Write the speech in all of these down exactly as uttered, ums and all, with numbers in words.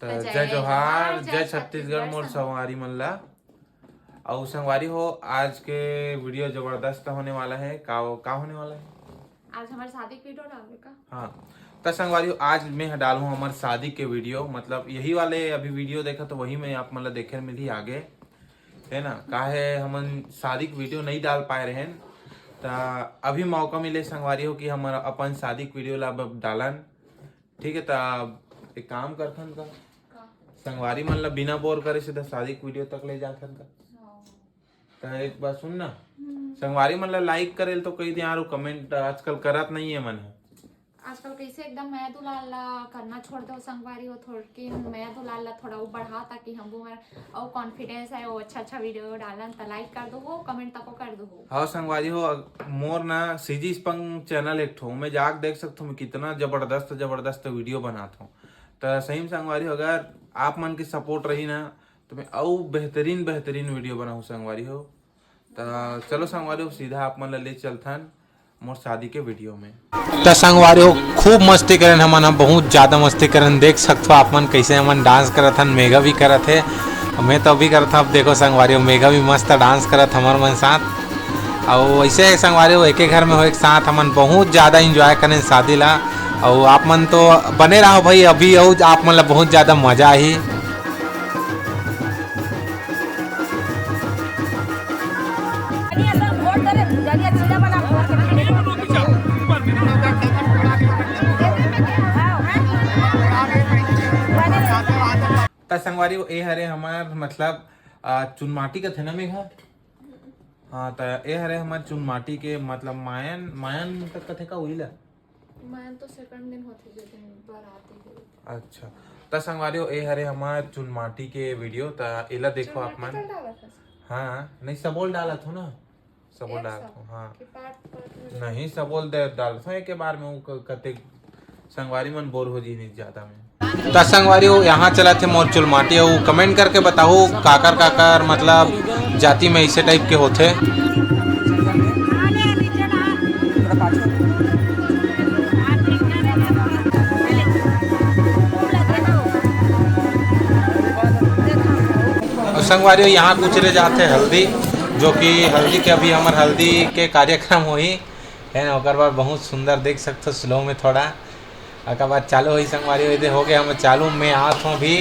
जय जोहार, जय छत्तीसगढ़ मोर संगवारी मन ला। अउ संगवारी हो, आज के वीडियो जबरदस्त होने वाला है। का, का होने वाला है? आज हमारे शादी के वीडियो डालबे का? हाँ, त संगवारी हो, आज मैं ह डालहूँ हमार शादी के वीडियो। मतलब यही वाले अभी वीडियो देखा तो वही में आप मन ला देखे मिलही आगे, है ना? काहे हमन शादी के वीडियो नहीं डाल पाए रहेन, त अभी मौका मिले संगवारी हो कि हम अपन शादी के वीडियो ला अब डालन। ठीक है, त एक काम करथन का, का? संगवारी मन ला बिना बोर करे सीधा शादी के वीडियो तक ले जाथन का? हाँ। त एक बात सुन ना, हम्म। संगवारी मन ला लाइक करे ल तो कही दे यार, वो कमेंट आजकल करत नहीं है मन। आजकल कैसे एकदम मया दुलार ला करना छोड़ दो संगवारी हो, थोड़के मया दुलार ला थोड़ा वो बढ़ा, ताकि हम वो हमार अउ कॉन्फिडेंस है, वो अच्छा अच्छा वीडियो डालन, त लाइक कर दो हो, कमेंट तको कर दो हो। हाँ संगवारी हो, अग-, मोर ना सीजी स्पंग चैनल एक ठो, मैं जाके देख सकथो, मैं कितना जबरदस्त जबरदस्त वीडियो बनात हूँ। त सही में संगवारी हो, अगर आप मन के सपोर्ट रही ना, तो मैं अउ बेहतरीन बेहतरीन वीडियो बनाहूँ संगवारी हो। त चलो संगवारी हो, सीधा आप मन ला ले चलथन मोर शादी के वीडियो में। त संगवारी हो, खूब मस्ती करेन हमन ह, बहुत ज्यादा मस्ती करेन। देख सकथो आप मन कैसे हमन डांस करत हन, मेघा भी करत हे, मैं तो अभी करत हूँ। अब देखो संगवारी हो, मेघा भी मस्त डांस करत हमर मन साथ। अउ ऐसे संगवारी हो, एके घर में हो एक साथ हमन बहुत ज्यादा एंजॉय करेन शादी ला। अउ आप मन तो बने रहो भाई, अभी अउ आप मन ला बहुत ज्यादा मजा आही। त संगवारी हो, ए हरे हमार मतलब, आ, चुनमाटी कथे ना मेघा? हाँ, त ए हरे हमार चुनमाटी के मतलब मायन, मायन तक कथे का उही ला? मायन तो सेकंड दिन होथे, जे दिन बराती गई। अच्छा, त संगवारी हो, ए हरे हमार चुनमाटी के वीडियो, त एला देखो आप मन। चुनमाटी कल डालत हस? हाँ, नहीं, सबोल डालत हो ना, सबोल एक डालत साथ हो, हाँ। कि पार्ट पार्ट में? नहीं, सबोल दे डालत हो एक बार में, वो क-, कते संगवारी मन बोर हो जी नहीं ज्यादा में। त संगवारी हो, यहाँ चलत हे मोर चुलमाटी। अउ कमेंट करके बताओ, काकर काकर मतलब जाति में ऐसे टाइप के होथे। अउ संगवारी हो, यहाँ कुछ रह जाते हल्दी, जो कि हल्दी के अभी हमर हल्दी के कार्यक्रम होही, है ना। ओकर बाद बहुत सुंदर देख सकथो स्लो में थोड़ा। ओकर बाद चालू होई संगवारी हो, एदे हो गए हम चालू। मैं आत हूँ अभी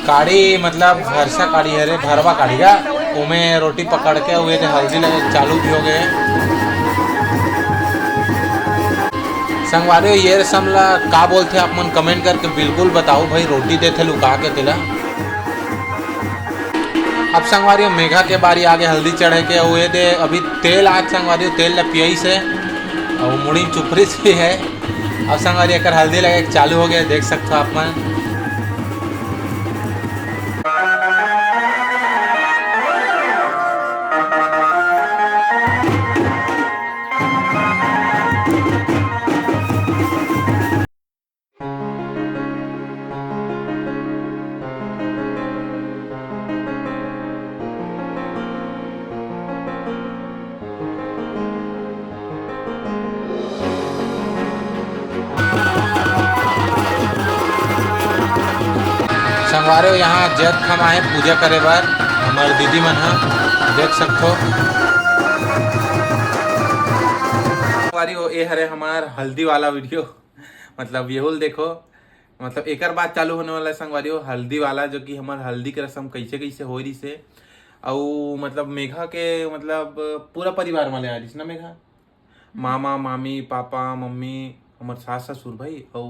काड़ी, मतलब भरसा काड़ी हरे, भरवा काड़ी का, ओमे रोटी पकड़ के, वो एदे हल्दी लगे चालू भी हो गए। संगवारी हो, ये रसम ला का बोलथे आप मन कमेंट करके बिल्कुल बताओ भाई, रोटी देथे लुका के तेला। अब संगवारी हो, मेघा के बारी आगे हल्दी चढ़े के, अउ एदे अभी तेल आज संगवारी हो, तेल ला पियई से, अउ मुड़ी चुपरी से है। अब संगवारी एकर हल्दी लगे के चालू हो गए, देख सकथो आप मन। संगवारी हो, यहाँ जग खमा हे पूजा करे बर, हमर दीदी मन ह, देख सकथो। संगवारी हो, ए हरे हमार हल्दी वाला वीडियो, मतलब येहू ल देखो, मतलब एकर बाद चालू होने वाला है संगवारी हो हल्दी वाला, जो कि हमर हल्दी के रसम कैसे कैसे हो रही से, अउ मतलब मेघा के मतलब पूरा परिवार वाले आ रही ना मेघा, मामा, मामी, पापा, मम्मी, हमर सास, ससुर, भाई, अउ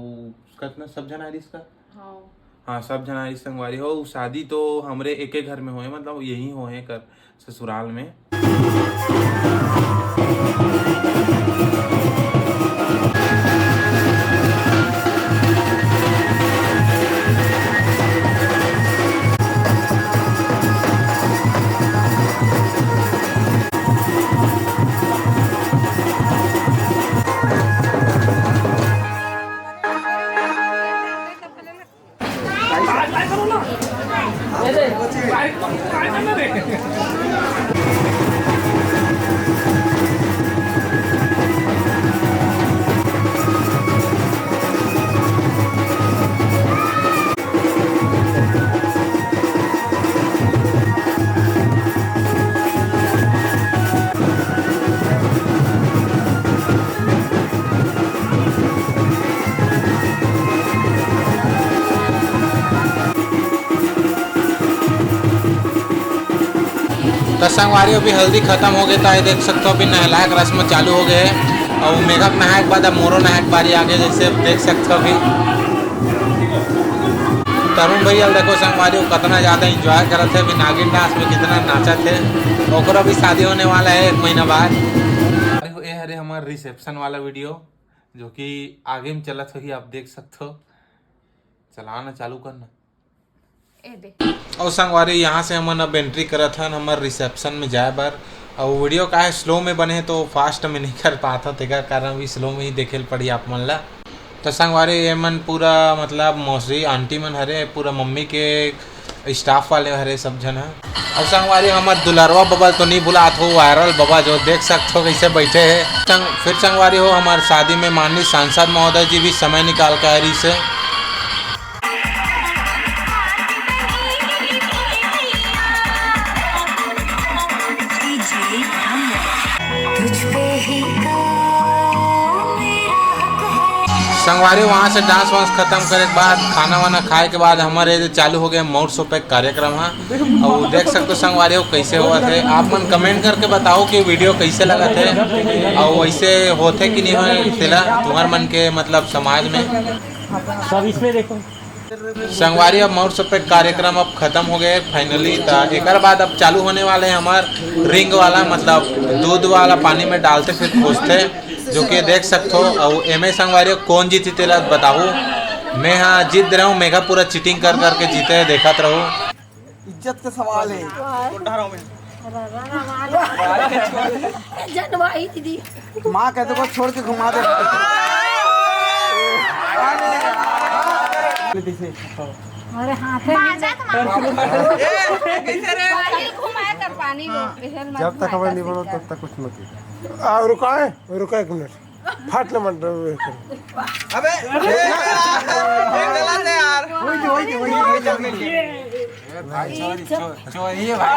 कतना सब झन आरिस का? हाँ। हाँ, सब झन आरिस संगवारी हो। शादी तो हमरे एके घर में होए, मतलब यही होए कर ससुराल में। त संगवारी, अभी हल्दी खत्म हो गए, त ये देख सकथो, अभी नहलाए के रस्म चालू हो गए हे। अउ मेघा के नहाए के बाद अब मोरो नहाए के बारी आ गए, जैसे देख सकथो अभी। तरुण भैया ल देखो संगवारी, वो कितना ज्यादा एंजॉय करत हे, अभी नागिन डांस में कितना नाचत हे। ओकरो भी शादी होने वाला है एक महीना बाद। अरे, ये हरे हमार रिसेप्शन वाला वीडियो, जो कि आगे में चलत होही, आप देख सकथो। चला ना, चालू कर ना। ए दे। अउ संगवारी, यहाँ से हमन अब एंट्री करत हन हमर रिसेप्शन में जाए बर। अउ वीडियो का है स्लो में बने, तो फास्ट में नहीं कर पाता, तेकर कारण भी स्लो में ही देखे ल पड़ी आप मन ला। तो संगवारी, ये मन पूरा, मतलब, मौसी आंटी मन हरे, पूरा मम्मी के स्टाफ वाले हरे सब झन ह। अउ संगवारी, हमर दुलरवा बबा तो नहीं बुलात हो, वायरल बबा जो देख सकथो कैसे बैठे हे। संग, फिर संगवारी हो, हमार शादी में माननीय सांसद महोदय जी भी समय निकाल के आए रहिस हे। संगवारी, वहाँ से डांस वांस खत्म करे के बाद, खाना वाना खाए के बाद, हमारे चालू हो गए मौर सोपे कार्यक्रम हा। अउ देख सकते हो संगवारी हो, कैसे होवत हे। आप मन कमेंट करके बताओ कि वीडियो कैसे लगत हे, अउ वैसे होथे कि नहीं होए, तेला तुम्हार मन के, मतलब, समाज में। सब इसमें देखो। संगवारी, अब मौर सोपे कार्यक्रम अब खत्म हो गए फाइनली। त एकर बाद अब चालू होने वाले हैं हमार रिंग वाला, मतलब, दूध वाला पानी में डालते फिर खोजते, जो कि देख सकथो। अउ एमे संगवारी, कौन जीती तेला बताहू। मैं हाँ जीत दे रहा हूँ, मेघा पूरा चीटिंग कर करके जीते है, देखत रहो। इज्जत का सवाल है। जनवाई दीदी। माँ कहते को छोड़ के घुमा दे। अरे हाथ में बाजा तो मारो। पानी घुमाए कर पानी वो, एहर मत जब तक घुमाए हमें कर नहीं बोलो, सीधा। तब तक कुछ मत कीजिए। आ, रुका है, रुका एक मिनट। फाट न मत डरो, एक मिनट। अबे, ये गलत है यार। वही, वही, वही, वही, वही। भाई, चोरी, चो-, चोरी है भाई।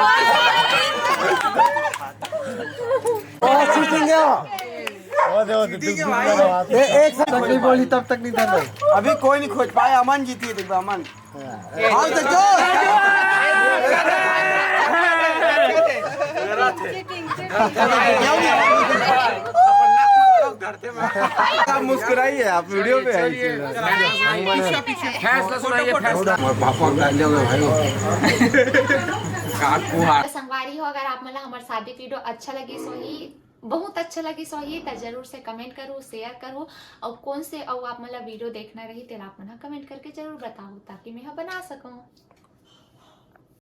ओ, चीटिंग है वो। वो दे, वो दे, चीटिंग है भाई। ए, एक साथ तक नहीं बोली, तब तक नहीं था। अभी कोई नहीं खोज पाया, अमन जीती है, देखो, अमन। हाँ, तो जो। आप मुस्कुराइए, आप वीडियो पे हैं, इसीलिए। फैसला सुनाइए, फैसला। और पापा डाल दिया भाई। काकू हाथ। संगवारी हो, अगर आप मन ला हमर शादी वीडियो अच्छा लगे सो ही, बहुत अच्छा लगे सो ही, त जरूर से कमेंट करो, शेयर करो, और कौन से और आप मन ला वीडियो देखना रही, तेला आप मन कमेंट करके जरूर बताओ, ताकि मैं ह बना सकूं।